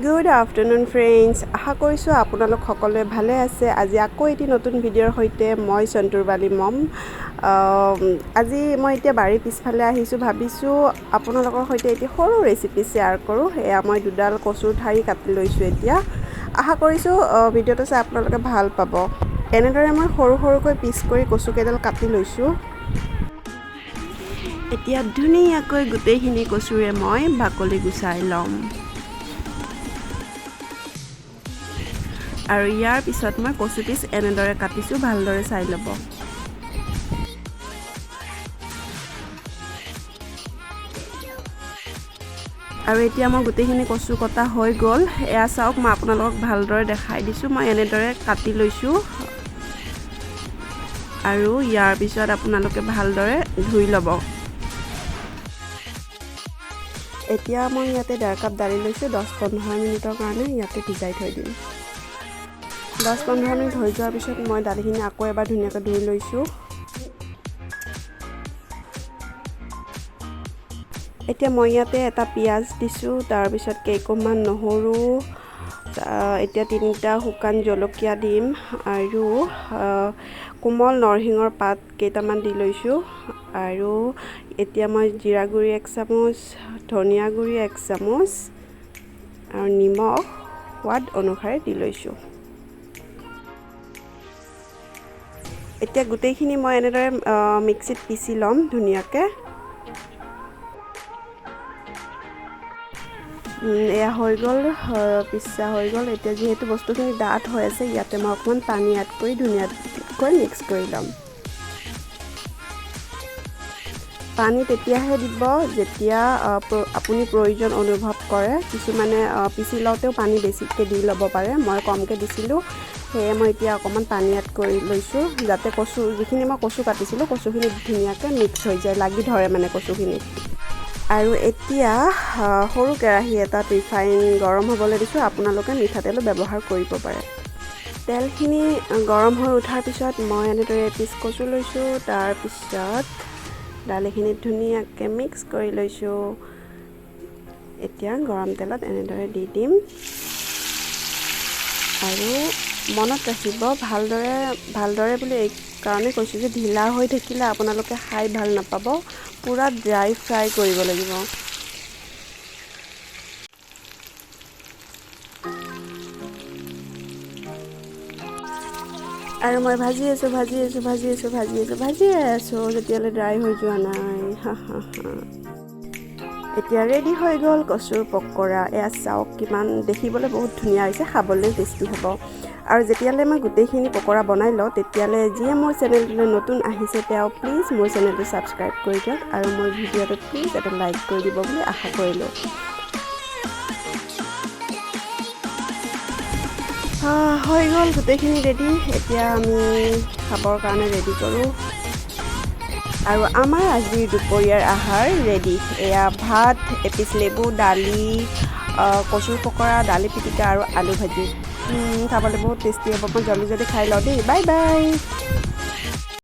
Good afternoon friends, আশা কৰিছোঁ আপোনালোক সকলোৱে ভালে আছে। আজি আকৌ এটি নতুন ভিডিঅ'ৰ সৈতে মই সন্তুৰবালি মম। আজি মই এতিয়া বাৰীৰ পিছফালে আহিছোঁ, ভাবিছোঁ আপোনালোকৰ সৈতে এটি সৰু ৰেচিপি শ্বেয়াৰ কৰোঁ। এয়া মই দুডাল কচুৰ ঠাৰি কাটি লৈছোঁ। এতিয়া আশা কৰিছোঁ ভিডিঅ'টো চাই আপোনালোকে ভাল পাব। এনেদৰে মই সৰু সৰুকৈ পিচ কৰি কচুকেইডাল কাটি লৈছোঁ। এতিয়া ধুনীয়াকৈ গোটেইখিনি কচুৰে মই বাকলি গুচাই ল'ম আৰু ইয়াৰ পিছত মই কচু পিচ এনেদৰে কাটিছোঁ, ভালদৰে চাই ল'ব। আৰু এতিয়া মই গোটেইখিনি কচু কটা হৈ গ'ল। এয়া চাওক, মই আপোনালোকক ভালদৰে দেখাই দিছোঁ। মই এনেদৰে কাটি লৈছোঁ আৰু ইয়াৰ পিছত আপোনালোকে ভালদৰে ধুই ল'ব। এতিয়া মই ইয়াতে 1.5 কাপ দালি লৈছোঁ। 10-15 মিনিটৰ কাৰণে ইয়াতে ভিজাই থৈ দিম। 10-15 মিনিট হৈ যোৱাৰ পিছত মই দালিখিনি আকৌ এবাৰ ধুনীয়াকৈ ধুই লৈছোঁ। এতিয়া মই ইয়াতে এটা পিঁয়াজ দিছোঁ, তাৰপিছত কেইকোপমান নহৰু, এতিয়া 3টা শুকান জলকীয়া দিম আৰু কোমল নৰসিংহৰ পাত কেইটামান দি লৈছোঁ। আৰু এতিয়া মই জিৰা গুড়ি 1 চামুচ, ধনিয়া গুড়ি 1 চামুচ আৰু নিমখ সোৱাদ অনুসাৰে দি লৈছোঁ। এতিয়া গোটেইখিনি মই এনেদৰে মিক্সিত পিচি ল'ম ধুনীয়াকৈ। এয়া হৈ গ'ল, পিচা হৈ গ'ল। এতিয়া যিহেতু বস্তুখিনি ডাঠ হৈ আছে, ইয়াতে মই অকণমান পানী এড কৰি ধুনীয়াকৈ মিক্স কৰি ল'ম। পানী তেতিয়াহে দিব যেতিয়া আপুনি প্ৰয়োজন অনুভৱ কৰে। কিছুমানে পিচি লওঁতেও পানী বেছিকৈ দি ল'ব পাৰে, মই কমকৈ দিছিলোঁ, সেয়ে মই এতিয়া অকণমান পানী এড কৰি লৈছোঁ, যাতে কচু যিখিনি মই কচু কাটিছিলোঁ কচুখিনি ধুনীয়াকৈ মিক্স হৈ যায়, লাগি ধৰে মানে কচুখিনি। আৰু এতিয়া সৰু কেৰাহী এটাত ৰিফাইন গৰম হ'বলৈ দিছোঁ। আপোনালোকে মিঠাতেলো ব্যৱহাৰ কৰিব পাৰে। তেলখিনি গৰম হৈ উঠাৰ পিছত মই এনেদৰে এপিচ কচু লৈছোঁ, তাৰপিছত দালিখিনিত ধুনীয়াকৈ মিক্স কৰি লৈছোঁ। এতিয়া গৰম তেলত এনেদৰে দি দিম। আৰু মনত ৰাখিব, ভালদৰে ভালদৰে বুলি এই কাৰণে কৈছোঁ যে ঢিলা হৈ থাকিলে আপোনালোকে খাই ভাল নাপাব, পূৰা ড্ৰাই ফ্ৰাই কৰিব লাগিব। আৰু মই ভাজি আছোঁ, ভাজি আছোঁ, ভাজি আছোঁ, ভাজি আছোঁ, ভাজিয়ে আছোঁ যেতিয়ালৈ ড্ৰাই হৈ যোৱা নাই। হা হা হা, এতিয়া ৰেডি হৈ গ'ল কচুৰ পকৰা। এয়া চাওক, কিমান দেখিবলৈ বহুত ধুনীয়া হৈছে, খাবলৈ টেষ্টি হ'ব। আৰু যেতিয়ালৈ মই গোটেইখিনি পকৰা বনাই লওঁ, তেতিয়ালৈ যিয়ে মোৰ চেনেলটোলৈ নতুন আহিছে তেওঁ প্লিজ মোৰ চেনেলটো ছাবস্ক্ৰাইব কৰি দিয়ক আৰু মোৰ ভিডিঅ'টোত প্লিজ এটা লাইক কৰি দিব বুলি আশা কৰিলোঁ। হৈ গ'ল গোটেইখিনি ৰেডি। এতিয়া আমি খাবৰ কাৰণে ৰেডি কৰোঁ। আৰু আমাৰ আজিৰ দুপৰীয়াৰ আহাৰ ৰেডি। এয়া ভাত, এপিচ লেবু, দালি, কচুৰ পকৰা, দালি পিটিকা আৰু আলু ভাজি। খাবলৈ বহুত টেষ্টি হ'ব। মই জল্দি জল্দি খাই লওঁ দেই। Bye bye.